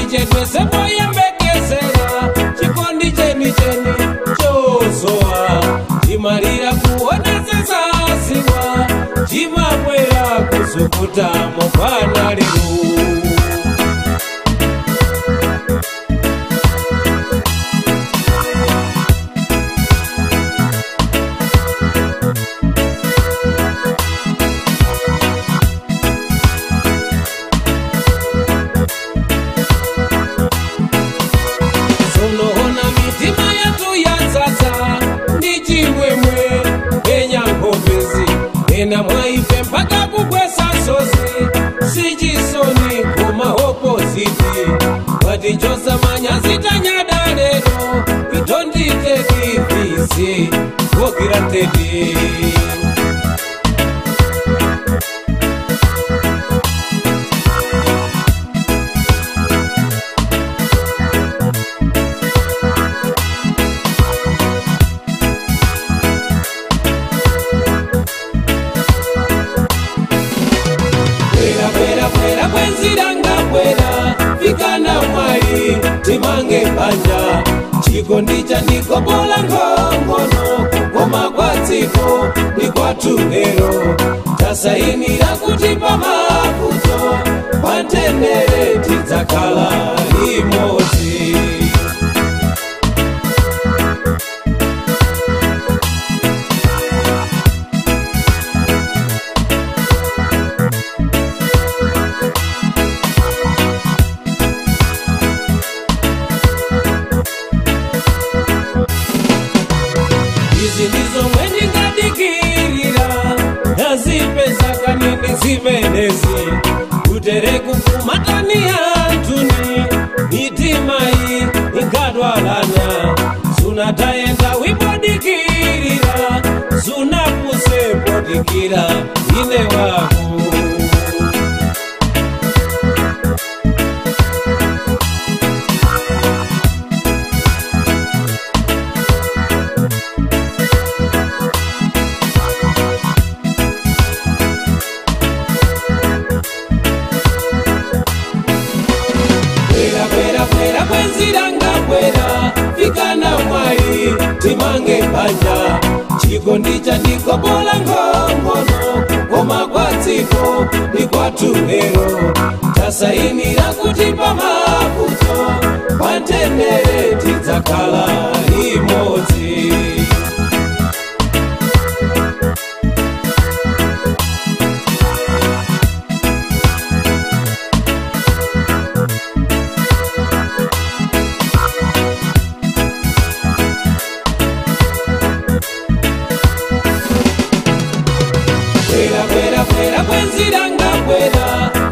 Musandichedwese poyembekezera chikondi cheni cheni chozoa chimalira kuonetsetsa asiwa chimabwera kuzukuta mokwana lero. Ena mwaife mpaka kugwesa sozi sijisoni kuma opposite watichosa manyazi tanyada lero we don't take this for granted. Fikana mwai timange banja chikondi chandikobola ngongono kukoma kwa dziko ndi kwathu lero tasainira kuti pamavuto pamtendere tidzakhala limodzi. Izi ndizo mwendingadikirira ndazipeza kanini zimenezi kutere kukumatani antuni mitima iyi ingadwalana sunatayenda wipodikirira sunapuse podikira ine wako. Fikana mwai timange banja chikondi chandikobola ngongono kukoma kwa dziko ndi kwathu lero tasainira kuti pamavuto pamtendere tidzakhala limodzi.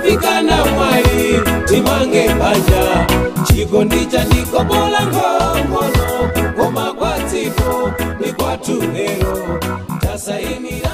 Fikana mwai timange banja chikondi chandikobola ngongono kukoma kwa dziko ndi kwathu lero tasainira.